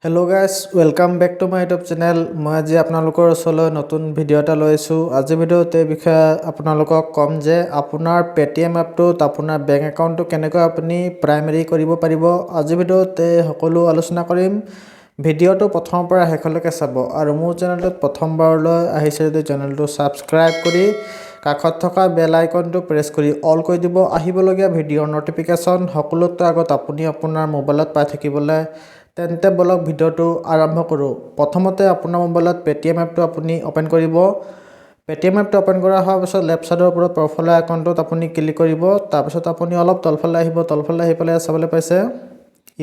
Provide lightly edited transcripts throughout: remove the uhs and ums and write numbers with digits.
Hello guys, welcome back to my YouTube channel. মই আজি আপোনালোকৰ ওচৰলৈ নতুন ভিডিঅ' এটা লৈ আহিছোঁ। আজিৰ ভিডিঅ'ত এই বিষয়ে আপোনালোকক ক'ম যে আপোনাৰ পে'টিএম এপটোত আপোনাৰ বেংক একাউণ্টটো কেনেকৈ আপুনি প্ৰাইমেৰী কৰিব পাৰিব। আজিৰ ভিডিঅ'ত এই সকলো আলোচনা কৰিম। ভিডিঅ'টো প্ৰথমৰ পৰা শেষলৈকে চাব আৰু মোৰ চেনেলটোত প্ৰথমবাৰলৈ আহিছে যদি চেনেলটো ছাবস্ক্ৰাইব কৰি কাষত থকা বেল আইকনটো প্ৰেছ কৰি অল কৰি দিব, আহিবলগীয়া ভিডিঅ'ৰ ন'টিফিকেশ্যন সকলোতকৈ আগত আপুনি আপোনাৰ মোবাইলত পাই থাকিবলৈ। তেন্তে ব'লক, ভিডিঅ'টো আৰম্ভ কৰোঁ। প্ৰথমতে আপোনাৰ মোবাইলত পে'টিএম এপটো আপুনি অ'পেন কৰিব। পে'টিএম এপটো অ'পেন কৰা হোৱাৰ পিছত লেফ্ট ছাইডৰ ওপৰত প্ৰফাইল আইকনটোত আপুনি ক্লিক কৰিব। তাৰপিছত আপুনি অলপ তলফালে আহিব। তলফালে আহি পেলাই চাবলৈ পাইছে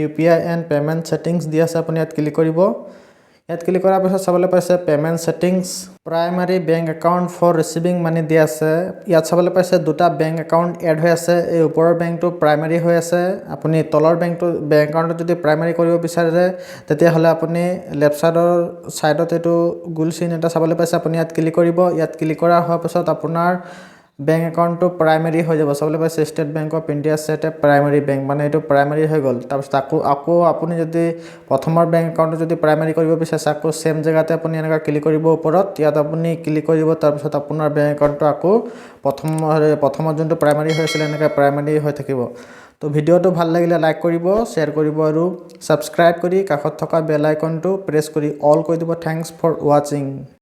UPI and payment settings দি আছে। আপুনি ইয়াত ক্লিক কৰিব। ইয়াত ক্লিক কৰাৰ পিছত চাবলৈ পাইছে payment settings, primary bank account for receiving money দিয়া আছে। ইয়াত চাবলৈ পাইছে দুটা বেংক একাউণ্ট এড হৈ আছে। এই ওপৰৰ বেংকটো প্ৰাইমাৰী হৈ আছে। আপুনি তলৰ বেংকটো বেংক একাউণ্টটো যদি প্ৰাইমাৰী কৰিব বিচাৰে, তেতিয়াহ'লে আপুনি লেফ্ট ছাইডৰ ছাইডত এইটো গোল চিন এটা চাবলৈ পাইছে, আপুনি ইয়াত ক্লিক কৰিব। ইয়াত ক্লিক কৰা হোৱাৰ পিছত আপোনাৰ বেংক একাউণ্টটো প্ৰাইমাৰী হৈ যাব। চাবলৈ পাইছে State Bank of India set a primary bank, মানে এইটো প্ৰাইমাৰী হৈ গ'ল। তাৰপিছত আকৌ আপুনি যদি প্ৰথমৰ বেংক একাউণ্টটো যদি প্ৰাইমাৰী কৰিব বিচাৰিছে, আকৌ ছেম জেগাতে আপুনি এনেকুৱা ক্লিক কৰিব। ওপৰত ইয়াত আপুনি ক্লিক কৰিব। তাৰপিছত আপোনাৰ বেংক একাউণ্টটো আকৌ প্ৰথমত যোনটো প্ৰাইমাৰী হৈ আছিলে, এনেকৈ প্ৰাইমাৰী হৈ থাকিব। তো ভিডিঅ'টো ভাল লাগিলে লাইক কৰিব, শ্বেয়াৰ কৰিব আৰু ছাবস্ক্ৰাইব কৰি কাষত থকা বেল আইকনটো প্ৰেছ কৰি অল কৰি দিব। Thanks for watching.